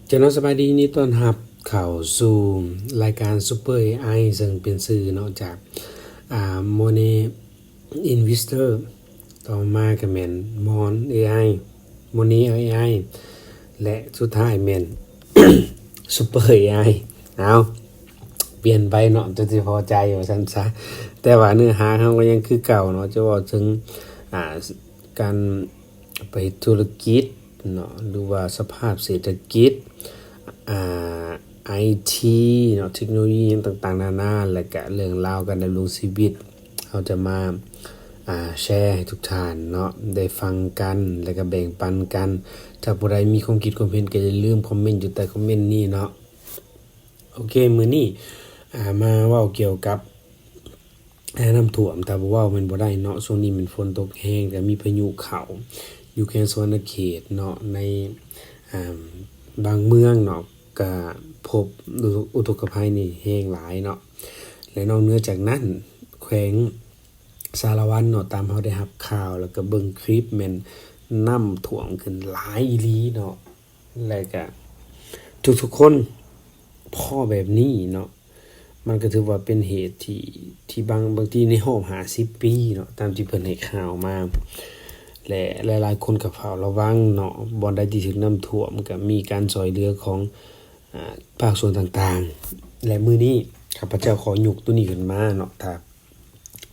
ເຈົ້າເນາະ ສະບາຍດີ ຍິນດີຕ້ອນຮັບເຂົ້າສູ່ລາຍການ Super ເອໄອ ເຊິ່ງເປັນຊື່ເນາະ ຈາກ ອ່າ Money Investor ຕໍ່ມາກໍແມ່ນ Mon ເອໄອ Money ເອໄອ ແລະ ສຸດທ້າຍແມ່ນ Super ເອໄອ. ເອົາ ປ່ຽນໄປເນາະ ຈົນຊິພໍໃຈວ່າຊັ້ນຊະ, ແຕ່ວ່າເນື້ອຫາເຮົາກໍຍັງຄືເກົ່າເນາະ ຈະເວົ້າເຖິງ ອ່າ ການ ໄປທຸລະກິດເນາະ ຫຼືວ່າສະພາບເສດຖະກິດ ອ່າ ໄອທີເນາະ ເທັກໂນໂລຢີຫຍັງຕ່າງໆນານາ ແລະກະເລື່ອງລາວການດຳລົງຊີວິດ ເຮົາຈະມາ ອ່າ ແຊໃຫ້ທຸກທ່ານເນາະ ໄດ້ຟັງກັນ ແລະກະແບ່ງປັນກັນ. ຖ້າຜູ້ໃດມີຄວາມຄິດຄວາມເຫັນ ກໍຢ່າລືມຄອມເມັນຢູ່ໃຕ້ຄອມເມັນນີ້ເນາະ. ໂອເຄ ມື້ນີ້ ອ່າ ມາເວົ້າກ່ຽວກັບ ນ້ຳຖ້ວມ ຖ້າບໍ່ເວົ້າແມ່ນບໍ່ໄດ້ເນາະ. ຊ່ວງນີ້ແມ່ນຝົນຕົກແຮງ ແລະມີພາຍຸເຂົ້າຢູ່ແຂວງສະຫວັນນະເຂດເນາະ ໃນ ອ່າ ບາງເມືອງເນາະ ກະພົບອຸທົກກະໄພນີ້ແຮງຫຼາຍເນາະ. ແລະນອກເໜືອຈາກນັ້ນ ແຂວງສາລະວັນເນາະ ຕາມເຮົາໄດ້ຮັບຂ່າວ ແລະກະເບິ່ງຄລິບ ແມ່ນນ້ຳຖ້ວມຂຶ້ນຫຼາຍອີ່ຫຼີເນາະ. ແລະກະທຸກໆຄົນພໍ້ແບບນີ້ເນາະ ມັນກໍຖືວ່າເປັນເຫດທີ່ ທີ່ບາງ ບາງທີໃນຮອບຫ້າສິບປີເນາະ ຕາມທີ່ເພິ່ນໃຫ້ຂ່າວມາ ແລະຫຼາຍໆຄົນກໍເຝົ້າລະວັງເນາະ. ບ່ອນໃດທີ່ຖືກນ້ຳຖ້ວມ ກໍມີການຊ່ອຍເຫຼືອຂອງ ອາ ພາກສ່ວນຕ່າງໆ. ແລະມື້ນີ້ຂ້າພະເຈົ້າຂໍຍົກໂຕນີ້ຂຶ້ນມາເນາະ ຖ້າ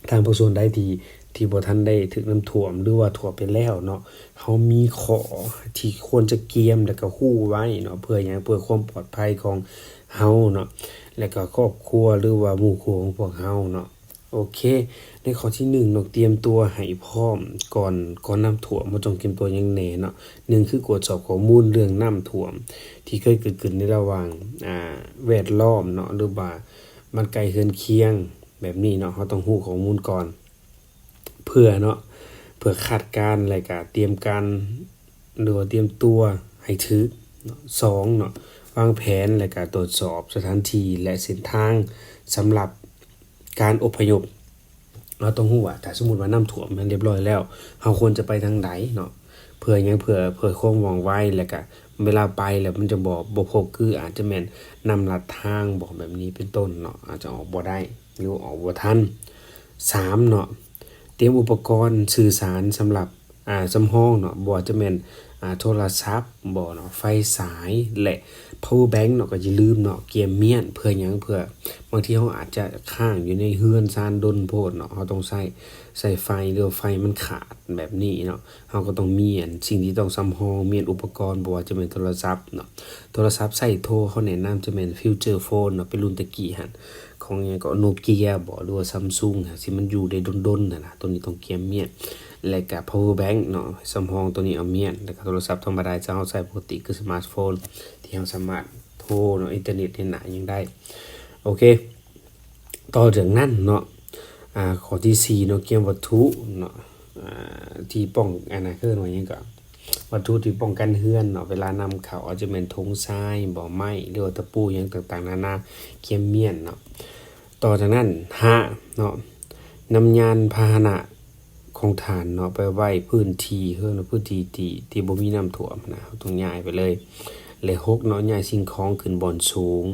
ທາງພາກສ່ວນໃດທີ່ ທີ່ບໍ່ທັນໄດ້ຖືກນ້ຳຖ້ວມ ຫຼືວ່າຖ້ວມໄປແລ້ວເນາະ ເຮົາມີຂໍ້ທີ່ຄວນຈະກຽມ ແລະກະຮູ້ໄວ້ເນາະ. ເພື່ອຫຍັງ? ເພື່ອຄວາມປອດໄພຂອງເຮົາເນາະ ແລະກະຄອບຄົວ ຫຼືວ່າໝູ່ຄູ່ຂອງພວກເຮົາເນາະ. ໂອເຄ ໃນຂໍ້ທີໜຶ່ງເນາະ ກຽມຕົວໃຫ້ພ້ອມກ່ອນ ກ່ອນນ້ຳຖ້ວມ ເຮົາຕ້ອງກຽມຕົວຫຍັງແດ່ເນາະ? ໜຶ່ງ ຄືກວດສອບຂໍ້ມູນເລື່ອງນ້ຳຖ້ວມທີ່ເຄີຍເກີດຂຶ້ນໃນລະຫວ່າງ ອາ ແວດລ້ອມເນາະ ຫຼືວ່າ ບ້ານໃກ້ເຮືອນຄຽງແບບນີ້ເນາະ ເຮົາຕ້ອງຮູ້ຂໍ້ມູນກ່ອນ ເພື່ອເນາະ ເພື່ອຄາດການ ແລະກະຕຽມການ ຫຼືວ່າຕຽມຕົວໃຫ້ຖືກເນາະ. ສອງເນາະ ວາງແຜນ ແລະກະກວດສອບສະຖານທີ່ ແລະເສັ້ນທາງສຳລັບການອົບພະຍົບ. ເຮົາຕ້ອງຮູ້ວ່າ ຖ້າສົມມຸດວ່ານ້ຳຖ້ວມແມ່ນຮຽບຮ້ອຍແລ້ວ ເຮົາຄວນຈະໄປທາງໃດເນາະ? ເພື່ອຫຍັງ? ເພື່ອ ເພື່ອຄວາມວ່ອງໄວ ແລະກະເວລາໄປແລ້ວມັນຈະບໍ່ ບໍ່ພົບ ຄືອາດຈະແມ່ນນ້ຳລັດທາງບໍ ແບບນີ້ເປັນຕົ້ນເນາະ ອາດຈະອອກບໍ່ໄດ້ ຫຼືອອກບໍ່ທັນ. ສາມເນາະ ຕຽມອຸປະກອນສື່ສານສຳລັບ ອາ ສຳຮອງເນາະ ບໍ່ວ່າຈະແມ່ນ ອາ ໂທລະສັບບໍເນາະ ໄຟສາຍ ແລະ power bank ເນາະ ກໍຢ່າລືມເນາະ ກຽມມ້ຽນ. ເພື່ອຫຍັງ? ເພື່ອບາງທີເຮົາອາດຈະຄ້າງຢູ່ໃນເຮືອນຊານດົນໂພດເນາະ ເຮົາຕ້ອງໃຊ້ ໃຊ້ໄຟ ຫຼືວ່າໄຟມັນຂາດແບບນີ້ເນາະ ເຮົາກໍຕ້ອງມີອັນ ສິ່ງທີ່ຕ້ອງສຳຮອງ ມ້ຽນອຸປະກອນ ບໍ່ວ່າຈະແມ່ນໂທລະສັບເນາະ ໂທລະສັບໃຊ້ໂທ ເຮົາແນະນຳຈະແມ່ນ feature phone ເນາະ ເປັນລຸ້ນແຕ່ກີ້ຫັ້ນ ຂອງຫຍັງເກາະ ໂນເກຍບໍ ຫຼືວ່າ Samsung ຫາ ທີ່ມັນຢູ່ໄດ້ດົນໆຫັ້ນນະ ໂຕນີ້ຕ້ອງກຽມມ້ຽນ ແລະກະ power bank ເນາະ ສຳຮອງໂຕນີ້ເອົາມ້ຽນ ແລະກະໂທລະສັບທຳມະດາທີ່ເຮົາໃຊ້ປົກກະຕິ ຄື smartphone ທີ່ເຮົາສາມາດໂທເນາະ ອິນເຕີເນັດເຮັດຫຍັງໄດ້. ໂອເຄ ຕໍ່ຈາກນັ້ນເນາະ ອາ ຂໍ້ທີສີ່ເນາະ ກຽມວັດຖຸເນາະ ອາ ທີ່ປ້ອງ ອັນນັ້ນເອີ້ນວ່າຫຍັງເກາະ ວັດຖຸທີ່ປ້ອງກັນເຮືອນເນາະ ເວລານ້ຳເຂົ້າ ອາດຈະແມ່ນຖົງຊາຍບໍ ໄມ້ ຫຼືວ່າຕະປູຫຍັງຕ່າງໆນານາ ກຽມມ້ຽນເນາະ. ຕໍ່ຈາກນັ້ນ ຫ້າເນາະ ນຳຍານພາຫະນະຂອງທ່ານເນາະ ໄປໄວ້ພື້ນທີ່ ເຮືອນ ພື້ນທີ່ທີ່ ທີ່ບໍ່ມີນ້ຳຖ້ວມນະ ເຮົາຕ້ອງຍ້າຍໄປເລີຍ. ແລະ ຫົກເນາະ ຍ້າຍສິ່ງຂອງຂຶ້ນບ່ອນສູງ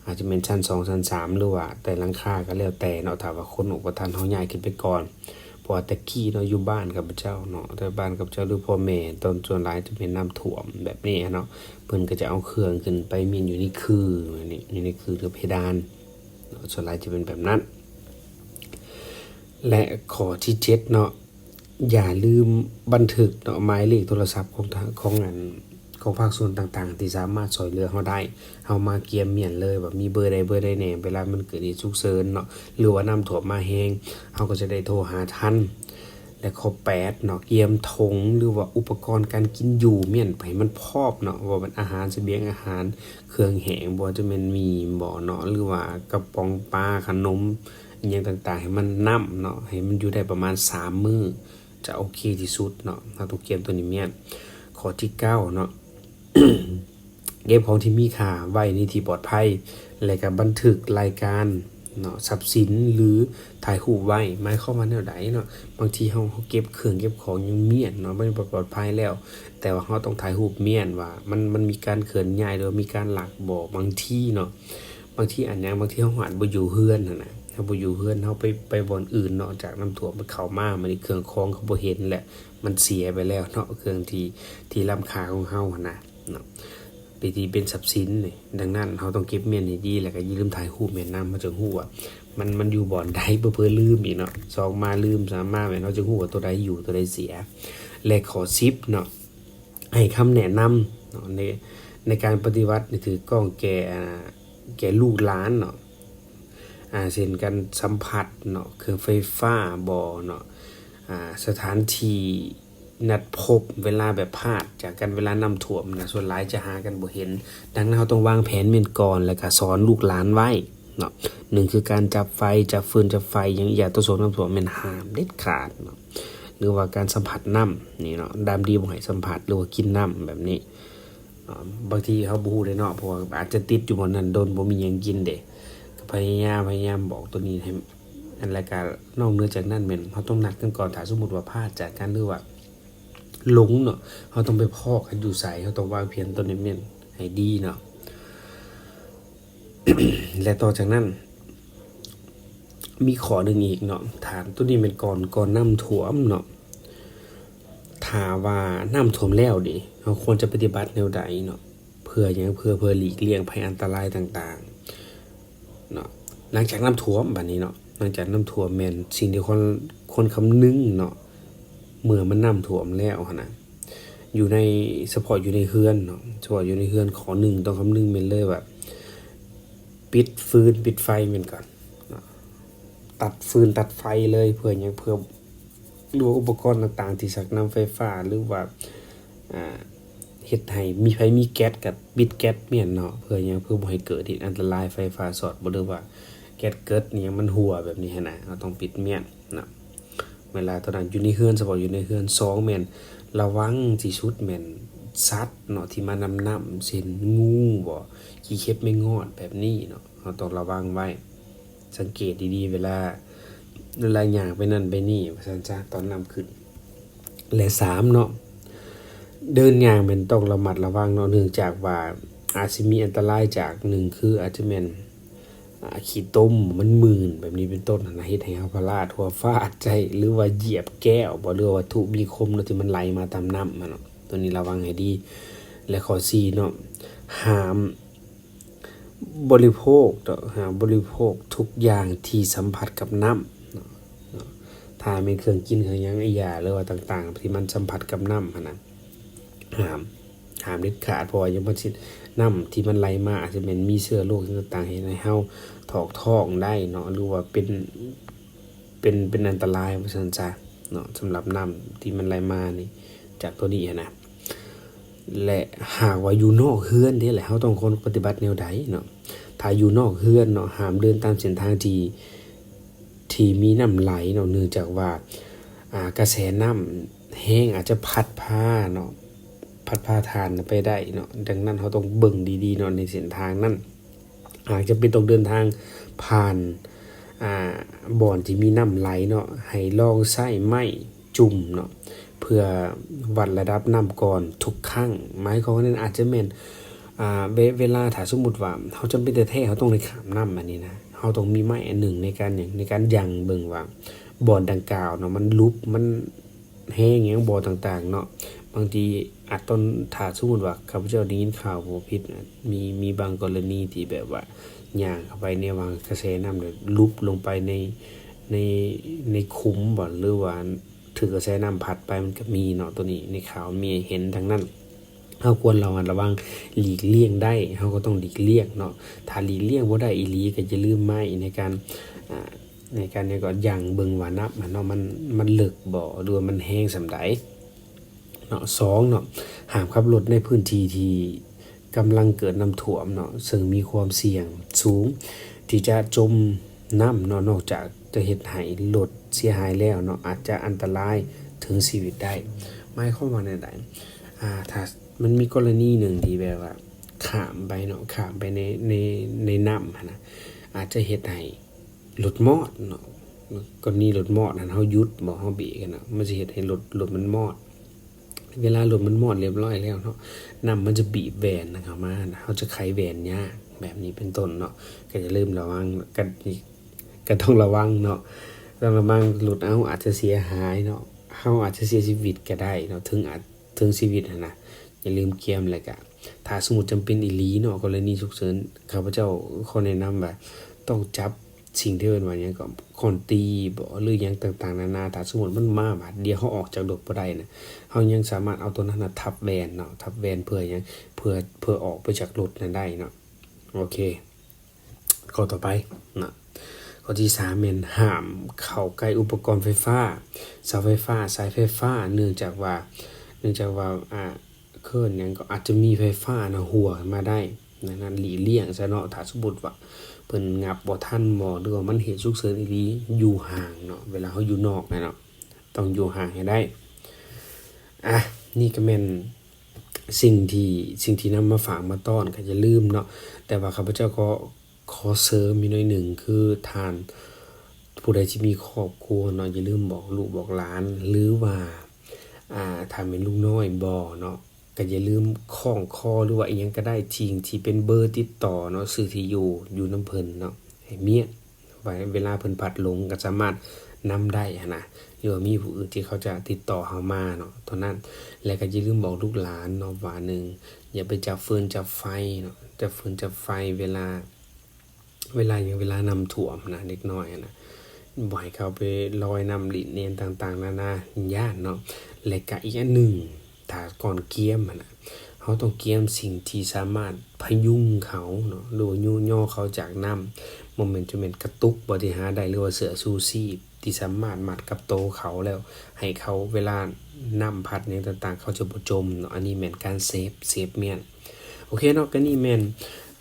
ອາດຈະແມ່ນຊັ້ນສອງ ຊັ້ນສາມ ຫຼືວ່າແຕ່ຫຼັງຄາກໍແລ້ວແຕ່ເນາະ ຖ້າວ່າຂົນອອກບໍ່ທັນ ເຮົາຍ້າຍຂຶ້ນໄປກ່ອນ. ເພາະວ່າແຕ່ກີ້ເນາະ ຢູ່ບ້ານຂ້າພະເຈົ້າເນາະ ແຕ່ບ້ານຂ້າພະເຈົ້າ ຫຼືພໍ່ແມ່ ຕອນສ່ວນຫຼາຍຈະແມ່ນນ້ຳຖ້ວມແບບນີ້ເນາະ ເພິ່ນກໍຈະເອົາເຄື່ອງຂຶ້ນໄປມ້ຽນຢູ່ໃນຄື ຢູ່ໃນຄື ຫຼືເພດານເນາະ ສ່ວນຫຼາຍຈະເປັນແບບນັ້ນ. ແລະ ຂໍ້ທີເຈັດເນາະ ຢ່າລືມບັນທຶກເນາະ ໝາຍເລກໂທລະສັບຂອງທາງ ຂອງອັນ ຂອງພາກສ່ວນຕ່າງໆທີ່ສາມາດຊ່ອຍເຫຼືອເຮົາໄດ້ ເຮົາມາກຽມມ້ຽນເລີຍວ່າມີເບີໃດເບີໃດແດ່ ເວລາມັນເກີດເຫດສຸກເສີນເນາະ ຫຼືວ່ານ້ຳຖ້ວມມາແຮງ ເຮົາກໍຈະໄດ້ໂທຫາທັນ. ແລະ ຂໍ້ແປດເນາະ ກຽມຖົງ ຫຼືວ່າອຸປະກອນການກິນຢູ່ ມ້ຽນໄປໃຫ້ມັນພ້ອມເນາະ ບໍ່ວ່າແມ່ນອາຫານ ສະບຽງອາຫານ ເຄື່ອງແຫ້ງ ບໍ່ວ່າຈະແມ່ນໝີ່ບໍເນາະ ຫຼືວ່າກະປ໋ອງປາ ຂະໜົມ ອີ່ຫຍັງຕ່າງໆ ໃຫ້ມັນນຳເນາະ ໃຫ້ມັນຢູ່ໄດ້ປະມານສາມມື້ ຈະໂອເຄທີ່ສຸດເນາະ ເຮົາຕ້ອງກຽມໂຕນີ້ມ້ຽນ. ຂໍ້ທີເກົ້າເນາະ ເກັບຂອງທີ່ມີຄ່າໄວ້ໃນທີ່ປອດໄພ ແລະກະບັນທຶກລາຍການ ເນາະ ຊັບສິນ ຫຼື ຖ່າຍຮູບໄວ້. ໝາຍຄວາມວ່າແນວໃດເນາະ? ບາງທີເຮົາ ເຮົາເກັບເຄື່ອງເກັບຂອງຍັງມ້ຽນເນາະ ມັນບໍ່ປອດໄພແລ້ວ, ແຕ່ວ່າເຮົາຕ້ອງຖ່າຍຮູບມ້ຽນວ່າມັນ ມັນມີການເຄື່ອນຍ້າຍ ຫຼືວ່າມີການລັກບໍ່. ບາງທີເນາະ ບາງທີອັນຫຍັງ ບາງທີເຮົາອາດບໍ່ຢູ່ເຮືອນຫັ້ນນະ, ເຮົາບໍ່ຢູ່ເຮືອນ ເຮົາໄປ ໄປບ່ອນອື່ນເນາະ ຈາກນ້ຳຖ້ວມມັນເຂົ້າມາ ບາດນີ້ເຄື່ອງຂອງເຂົາບໍ່ເຫັນແຫຼະ ມັນເສຍໄປແລ້ວເນາະ ເຄື່ອງທີ່ ທີ່ລ້ຳຄ່າຂອງເຮົາຫັ້ນນະເນາະ ເປັນ ທີ່ເປັນຊັບສິນນີ້. ດັ່ງນັ້ນ ເຮົາຕ້ອງເກັບມ້ຽນໃຫ້ດີ ແລ້ວກໍຢ່າລືມຖ່າຍຮູບມ້ຽນນຳ ເຮົາຈຶ່ງຮູ້ວ່າມັນ ມັນຢູ່ບ່ອນໃດ ເຜີໆລືມອີກເນາະ. ສອງມາລືມ ສາມມາແມ່ນ ເຮົາຈຶ່ງຮູ້ວ່າໂຕໃດຢູ່ ໂຕໃດເສຍ. ແລະ ຂໍ້ສິບເນາະ ໃຫ້ຄຳແນະນຳເນາະ ໃນ ໃນການປະຕິບັດໃຫ້ຖືກຕ້ອງແກ່ ອ່າ ແກ່ລູກຫຼານເນາະ ອ່າ ເຊັ່ນ ການສຳຜັດເນາະ ເຄື່ອງໄຟຟ້າບໍເນາະ ອ່າ ສະຖານທີ່ນັດພົບ ເວລາແບບພາດຈາກກັນ ເວລານ້ຳຖ້ວມນະ ສ່ວນຫຼາຍຈະຫາກັນບໍ່ເຫັນ. ດັ່ງນັ້ນ ເຮົາຕ້ອງວາງແຜນແມ່ນກ່ອນ ແລ້ວກະສອນລູກຫຼານໄວ້ເນາະ. ໜຶ່ງ ຄືການຈັບໄຟ ຈັບຟືນ ຈັບໄຟຫຍັງ ຢ່າຕໍ່ສູ້ນ້ຳຖ້ວມ ແມ່ນຫ້າມເດັດຂາດເນາະ. ຫຼືວ່າການສຳຜັດນ້ຳນີ້ເນາະ ດຳດີບໍ່ໃຫ້ສຳຜັດ ຫຼືວ່າກິນນ້ຳແບບນີ້. ອ່າ ບາງທີເຮົາບໍ່ຮູ້ເດ້ເນາະ ເພາະວ່າອາດຈະຕິດຢູ່ບ່ອນນັ້ນດົນ ບໍ່ມີຫຍັງກິນເດ້. ກໍພະຍາຍາມ ພະຍາຍາມບອກໂຕນີ້ໃຫ້ ອັນ ແລ້ວກະນອກເໜືອຈາກນັ້ນແມ່ນເຮົາຕ້ອງນັດກັນກ່ອນ ຖ້າສົມມຸດວ່າພາດຈາກກັນ ຫຼືວ່າຫຼົງເນາະ ເຮົາຕ້ອງໄປພໍ້ກັນຢູ່ໃສ ເຮົາຕ້ອງວາງແຜນໂຕນີ້ແມ່ນໃຫ້ດີເນາະ. ແລະ ຕໍ່ຈາກນັ້ນ ມີຂໍ້ໜຶ່ງອີກເນາະ ຖ້າ ໂຕນີ້ແມ່ນກ່ອນ ກ່ອນນ້ຳຖ້ວມເນາະ. ຖ້າວ່ານ້ຳຖ້ວມແລ້ວເດ ເຮົາຄວນຈະປະຕິບັດແນວໃດເນາະ? ເພື່ອຫຍັງ? ເພື່ອ ເພື່ອຫຼີກລ່ຽງໄພອັນຕະລາຍຕ່າງໆເນາະ. ຫຼັງຈາກນ້ຳຖ້ວມ ບາດນີ້ເນາະ ຫຼັງຈາກນ້ຳຖ້ວມແມ່ນສິ່ງທີ່ຄວນ ຄວນຄຳນຶງເນາະ ເມື່ອມັນນ້ຳຖ້ວມແລ້ວຫັ້ນນະ ຢູ່ໃນ ສະເພາະຢູ່ໃນເຮືອນເນາະ ສະເພາະຢູ່ໃນເຮືອນ ຂໍ້ໜຶ່ງຕ້ອງຄຳນຶງແມ່ນເລີຍວ່າ ປິດຟືນປິດໄຟແມ່ນກ່ອນເນາະ ຕັດຟືນຕັດໄຟເລີຍ. ເພື່ອຫຍັງ? ເພື່ອ ຫຼືວ່າອຸປະກອນຕ່າງໆທີ່ຊັກນ້ຳໄຟຟ້າ ຫຼືວ່າ ອ່າ ເຮັດໃຫ້ມີ ໃຜມີແກັດກໍປິດແກັດມ້ຽນເນາະ. ເພື່ອຫຍັງ? ເພື່ອບໍ່ໃຫ້ເກີດເຫດອັນຕະລາຍໄຟຟ້າຊັອດ ບໍ່ ຫຼືວ່າແກັດເກີດຫຍັງມັນຮົ່ວແບບນີ້ຫັ້ນນະ ເຮົາຕ້ອງປິດມ້ຽນເນາະ. ເວລາຕອນນັ້ນຢູ່ໃນເຮືອນ ສະເພາະຢູ່ໃນເຮືອນ. ສອງ ແມ່ນລະວັງທີ່ສຸດແມ່ນສັດເນາະ ທີ່ມານຳນ້ຳ ເຊັ່ນ ງູບໍ ຂີ້ເຂັບ ແມງງອດ ແບບນີ້ເນາະ ເຮົາຕ້ອງລະວັງໄວ້ ສັງເກດດີໆ ເວລາ ເວລາຍ່າງໄປນັ້ນໄປນີ້ ວ່າຊັ້ນຊະ ຕອນນ້ຳຂຶ້ນ. ແລະ ສາມ ເນາະ ເດີນຍ່າງແມ່ນຕ້ອງລະມັດລະວັງເນາະ ເນື່ອງຈາກວ່າອາດຊິມີອັນຕະລາຍຈາກ ໜຶ່ງ ຄືອາດຈະແມ່ນ ອ່າ ຂີ້ຕົມມັນມື່ນແບບນີ້ເປັນຕົ້ນຫັ້ນນະ ເຮັດໃຫ້ເຮົາພະລາດຫົວຟາດໃສ່ ຫຼືວ່າຢຽບແກ້ວບໍ ຫຼືວ່າວັດຖຸມີຄົມເນາະ ທີ່ມັນໄຫຼມາຕາມນ້ຳຫັ້ນເນາະ. ໂຕນີ້ລະວັງໃຫ້ດີ. ແລະ ຂໍ້ສີ່ເນາະ ຫ້າມບໍລິໂພກເນາະ ຫ້າມບໍລິໂພກທຸກຢ່າງທີ່ສຳຜັດກັບນ້ຳເນາະ. ຖ້າແມ່ນເຄື່ອງກິນເຄື່ອງຫຍັງ ຢາ ຫຼືວ່າຕ່າງໆ ທີ່ມັນສຳຜັດກັບນ້ຳຫັ້ນນະ ຫ້າມ ຫ້າມເດັດຂາດ ເພາະວ່າຍັງບໍ່ຊິ ນ້ຳທີ່ມັນໄຫຼມາອາດຈະແມ່ນມີເຊື້ອໂລກຫຍັງຕ່າງໆ ເຮັດໃຫ້ເຮົາຖອກທ້ອງໄດ້ເນາະ ຫຼືວ່າເປັນ ເປັນ ເປັນອັນຕະລາຍ ວ່າຊັ້ນຊະເນາະ ສຳລັບນ້ຳທີ່ມັນໄຫຼມານີ້ ຈາກໂຕນີ້ຫັ້ນນະ. ແລະ ຫາກວ່າຢູ່ນອກເຮືອນເດ ແລະ ເຮົາຕ້ອງຄວນປະຕິບັດແນວໃດເນາະ? ຖ້າຢູ່ນອກເຮືອນເນາະ ຫ້າມເດີນຕາມເສັ້ນທາງທີ່ ທີ່ມີນ້ຳໄຫຼເນາະ ເນື່ອງຈາກວ່າ ອ່າ ກະແສນ້ຳແຮງອາດຈະພັດພາເນາະ ພັດພາທ່ານໄປໄດ້ເນາະ. ດັ່ງນັ້ນ ເຮົາຕ້ອງເບິ່ງດີໆເນາະ ໃນເສັ້ນທາງນັ້ນ ຫາກຈຳເປັນຕ້ອງເດີນທາງຜ່ານ ອ່າ ບ່ອນທີ່ມີນ້ຳໄຫຼເນາະ ໃຫ້ລອງໃຊ້ໄມ້ ຈຸ່ມເນາະ ເພື່ອວັດລະດັບນ້ຳກ່ອນທຸກຄັ້ງ. ໝາຍຄວາມວ່ານັ້ນອາດຈະແມ່ນ ອ່າ ເວ ເວລາ ຖ້າສົມມຸດວ່າເຮົາຈຳເປັນແທ້ໆ ເຮົາຕ້ອງໄດ້ຂ້າມນ້ຳອັນນີ້ນະ ເຮົາຕ້ອງມີໄມ້ອັນໜຶ່ງໃນການຫຍັງ ໃນການຢັ້ງເບິ່ງວ່າບ່ອນດັ່ງກ່າວເນາະ ມັນຫຼຸບ ມັນແຮງຫຍັງບໍ່ຕ່າງໆເນາະ. ບາງທີອາດຕ້ອງ ຖ້າສົມມຸດວ່າຂ້າພະເຈົ້າໄດ້ຍິນຂ່າວບໍ່ຜິດນະ ມີ ມີບາງກໍລະນີທີ່ແບບວ່າຍ່າງເຂົ້າໄປໃນຫວ່າງກະແສນ້ຳ ແລ້ວຫຼຸບລົງໄປໃນ ໃນ ໃນຂຸມບໍ ຫຼືວ່າ ຖືກກະແສນ້ຳພັດໄປ ມັນກໍມີເນາະ. ໂຕນີ້ໃນຂ່າວມີໃຫ້ເຫັນທັງນັ້ນ ເຮົາຄວນລະມັດລະວັງ ຫຼີກລ່ຽງໄດ້ ເຮົາກໍຕ້ອງຫຼີກລ່ຽງເນາະ. ຖ້າຫຼີກລ່ຽງບໍ່ໄດ້ອີ່ຫຼີ ກໍຢ່າລືມໄມ້ໃນການ ອ່າ ໃນການຫຍັງກໍຢັ້ງເບິ່ງວ່ານ້ຳຫັ້ນເນາະ ມັນ ມັນເລິກບໍ ຫຼືວ່າມັນແຮງສ່ຳໃດເນາະ. ສອງເນາະ ຫ້າມຂັບລົດໃນພື້ນທີ່ທີ່ ກຳລັງເກີດນ້ຳຖ້ວມເນາະ ເຊິ່ງມີຄວາມສ່ຽງສູງທີ່ຈະຈົມນ້ຳເນາະ. ນອກຈາກຈະເຮັດໃຫ້ລົດເສຍຫາຍແລ້ວເນາະ ອາດຈະອັນຕະລາຍເຖິງຊີວິດໄດ້. ໝາຍຄວາມວ່າແນວໃດ? ອ່າ ຖ້າມັນມີກໍລະນີໜຶ່ງທີ່ແບບວ່າຂ້າມໄປເນາະ ຂ້າມໄປໃນ ໃນ ໃນນ້ຳຫັ້ນນະ ອາດຈະເຮັດໃຫ້ ລົດມອດເນາະ. ກໍລະນີລົດມອດຫັ້ນ ເຮົາຢຸດບໍ ເຮົາເບຣກຫັ້ນນະ ມັນຊິເຮັດໃຫ້ລົດ ລົດມັນມອດ. ເວລາລົດມັນມອດລຽບຮ້ອຍແລ້ວເນາະ ນ້ຳມັນຈະບີບແວ່ນເຂົ້າມາ ເຮົາຈະໄຂແວ່ນຍາກ ແບບນີ້ເປັນຕົ້ນເນາະ. ກໍຢ່າລືມລະວັງ ກໍ ກໍຕ້ອງລະວັງເນາະ ຕ້ອງລະວັງ. ລົດເຮົາອາດຈະເສຍຫາຍເນາະ ເຮົາອາດຈະເສຍຊີວິດກໍໄດ້ເນາະ ເຖິງອາດ ເຖິງຊີວິດຫັ້ນນະ. ຢ່າລືມກຽມ ແລ້ວກະຖ້າສົມມຸດຈຳເປັນອີ່ຫຼີເນາະ ກໍລະນີສຸກເສີນ ຂ້າພະເຈົ້າຂໍແນະນຳວ່າຕ້ອງຈັບສິ່ງທີ່ເອີ້ນວ່າຫຍັງກໍ ຄ້ອນຕີບໍ ຫຼືຫຍັງຕ່າງໆນານາ. ຖ້າສົມມຸດມັນມາບາດດຽວ ເຮົາອອກຈາກລົດບໍ່ໄດ້ນະ ເຮົາຍັງສາມາດເອົາໂຕນັ້ນນະທັບແວ່ນເນາະ ທັບແວ່ນເພື່ອຫຍັງ ເພື່ອ ເພື່ອອອກໄປຈາກລົດນັ້ນໄດ້ເນາະ. ໂອເຄ ຂໍ້ຕໍ່ໄປນະ ຂໍ້ທີສາມແມ່ນຫ້າມເຂົ້າໃກ້ອຸປະກອນໄຟຟ້າ, ເສົາໄຟຟ້າ, ສາຍໄຟຟ້າ ເນື່ອງຈາກວ່າ ເນື່ອງຈາກວ່າ ອ່າ ເອີ້ນຫຍັງກໍອາດຈະມີໄຟຟ້ານະຮົ່ວຂຶ້ນມາໄດ້. ດັ່ງນັ້ນຫຼີກລ່ຽງຊະເນາະ. ຖ້າສົມມຸດວ່າເພິ່ນຫຍັບບໍ່ທັນບໍ ຫຼືວ່າມັນເຫດສຸກເສີນອີ່ຫຼີ ຢູ່ຫ່າງເນາະ ເວລາເຮົາຢູ່ນອກນະເນາະ ຕ້ອງຢູ່ຫ່າງໃຫ້ໄດ້. ອ່ະ ນີ້ກໍແມ່ນ ສິ່ງທີ່ ສິ່ງທີ່ນຳມາຝາກມາຕ້ອນ ກໍຢ່າລືມເນາະ. ແຕ່ວ່າຂ້າພະເຈົ້າກໍຂໍເສີມອີກໜ້ອຍໜຶ່ງ ຄືທ່ານຜູ້ໃດທີ່ມີຄອບຄົວເນາະ ຢ່າລືມບອກລູກບອກຫຼານ ຫຼືວ່າ ອ່າ ຖ້າແມ່ນລູກນ້ອຍບໍເນາະ ກໍຢ່າລືມຄ້ອງຄໍ ຫຼືວ່າອີ່ຫຍັງກໍໄດ້ ທີ່ ທີ່ເປັນເບີຕິດຕໍ່ເນາະ ຊື່ທີ່ຢູ່ ຢູ່ນຳເພິ່ນເນາະ ໃຫ້ມຽນ ໄວ້ເວລາເພິ່ນພັດຫຼົງກໍສາມາດນຳໄດ້ຫັ້ນນະ ຫຼືວ່າມີຜູ້ອື່ນທີ່ເຂົາຈະຕິດຕໍ່ເຮົາມາເນາະ ເທົ່ານັ້ນ. ແລະກໍຢ່າລືມບອກລູກຫຼານເນາະວ່າ ໜຶ່ງ ຢ່າໄປຈັບຟືນຈັບໄຟເນາະ ຈັບຟືນຈັບໄຟເວລາ ເວລາຫຍັງ ເວລານ້ຳຖ້ວມນະ ເດັກນ້ອຍຫັ້ນນະ ບໍ່ໃຫ້ເຂົາໄປລອຍນ້ຳຫຼິ້ນອີ່ຫຍັງຕ່າງໆນານາ ຢ້ານເນາະ. ແລະກະອີກອັນໜຶ່ງ ຖ້າກ່ອນກຽມຫັ້ນນະ ເຮົາຕ້ອງກຽມສິ່ງທີ່ສາມາດພະຍຸງເຂົາເນາະ ຫຼືວ່າຍູ້ຍໍເຂົາຈາກນ້ຳ ບໍ່ແມ່ນຈະແມ່ນກະຕຸກບໍທີ່ຫາໄດ້ ຫຼືວ່າເສື້ອຊູຊີບທີ່ສາມາດມັດກັບໂຕເຂົາ ແລ້ວໃຫ້ເຂົາເວລານ້ຳພັດຫຍັງຕ່າງໆ ເຂົາຈະບໍ່ຈົມເນາະ. ອັນນີ້ແມ່ນການເຊບ ເຊບແມ່ນ ໂອເຄເນາະ ກໍນີ້ແມ່ນ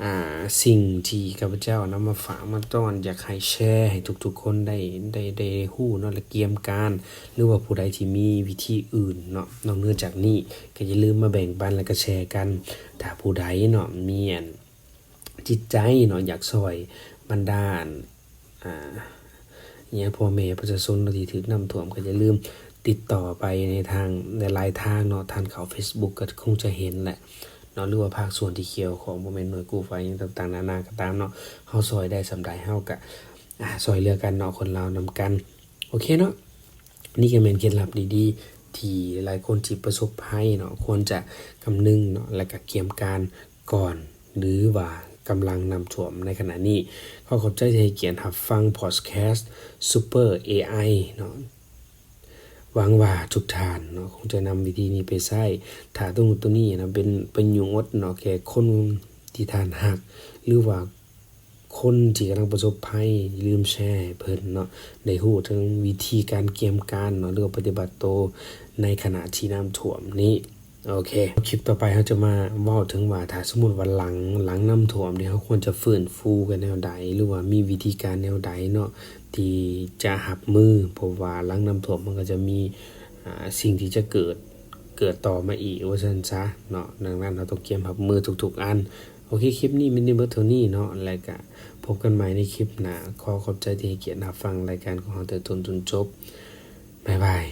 ອ່າ ສິ່ງທີ່ຂ້າພະເຈົ້ານຳມາຝາກມາຕ້ອນ ຢາກໃຫ້ແຊໃຫ້ທຸກໆຄົນໄດ້ ໄດ້ ໄດ້ຮູ້ເນາະ ແລະກຽມການ ຫຼືວ່າຜູ້ໃດທີ່ມີວິທີອື່ນເນາະ ນອກເໜືອຈາກນີ້ ກໍຢ່າລືມມາແບ່ງປັນ ແລະກະແຊກັນ. ຖ້າຜູ້ໃດເນາະ ມີອັນຈິດໃຈເນາະ ຢາກຊ່ອຍບັນດາອັນ ອ່າ ຫຍັງ ພໍ່ແມ່ປະຊາຊົນເນາະ ທີ່ຖືກນ້ຳຖ້ວມ ກໍຢ່າລືມຕິດຕໍ່ໄປໃນທາງ ຫຼາຍໆທາງເນາະ. ທ່ານເຂົ້າເຟສບຸກກໍຄົງຈະເຫັນແຫຼະເນາະ ຫຼືວ່າພາກສ່ວນທີ່ກ່ຽວຂ້ອງ ບໍ່ແມ່ນໜ່ວຍກູ້ໄພຫຍັງຕ່າງໆນານາກໍຕາມເນາະ ເຮົາຊ່ອຍໄດ້ສ່ຳໃດ ເຮົາກໍ ອ່າ ຊ່ອຍເຫຼືອກັນເນາະ ຄົນລາວນຳກັນ. ໂອເຄເນາະ ນີ້ກໍແມ່ນເຄັດລັບດີໆ ທີ່ຫຼາຍຄົນທີ່ປະສົບໄພເນາະ ຄວນຈະຄຳນຶງເນາະ ແລະກະກຽມການ ກ່ອນ ຫຼືວ່າກຳລັງນ້ຳຖ້ວມໃນຂະນະນີ້. ຂໍຂອບໃຈທີ່ໃຫ້ກຽດຮັບຟັງພອດແຄສ Super ເອໄອ ເນາະ. ຫວັງວ່າທຸກທ່ານເນາະ ຄົງຈະນຳວິທີນີ້ໄປໃຊ້. ຖ້າຕົວ ຕົວນີ້ນະ ເປັນປະໂຫຍດເນາະ ແກ່ຄົນທີ່ທ່ານຮັກ ຫຼືວ່າຄົນທີ່ກຳລັງປະສົບໄພ ຢ່າລືມແຊໃຫ້ເພິ່ນເນາະ ໄດ້ຮູ້ເຖິງວິທີການກຽມການເນາະ ຫຼືວ່າປະຕິບັດໂຕໃນຂະນະທີ່ນ້ຳຖ້ວມນີ້. ໂອເຄ ຄລິບຕໍ່ໄປເຮົາຈະມາເວົ້າເຖິງວ່າ ຖ້າສົມມຸດວ່າຫຼັງ ຫຼັງນ້ຳຖ້ວມນີ້ ເຮົາຄວນຈະຟື້ນຟູກັນແນວໃດ ຫຼືວ່າມີວິທີການແນວໃດເນາະ ທີ່ຈະຮັບມື ເພາະວ່າຫຼັງນ້ຳຖ້ວມມັນກໍຈະມີ ອ່າ ສິ່ງທີ່ຈະເກີດ ເກີດຕໍ່ມາອີກວ່າຊັ້ນຊະເນາະ. ດັ່ງນັ້ນ ເຮົາຕ້ອງກຽມຮັບມືທຸກໆອັນ. ໂອເຄ ຄລິບນີ້ມີແຕ່ເບິດເທົ່ານີ້ເນາະ ແລະກະພົບກັນໃໝ່ໃນຄລິບໜ້າ. ຂໍຂອບໃຈທີ່ໃຫ້ກຽດຮັບຟັງລາຍການຂອງເຮົາແຕ່ຕົ້ນຈົນຈົບ. ບາຍບາຍ.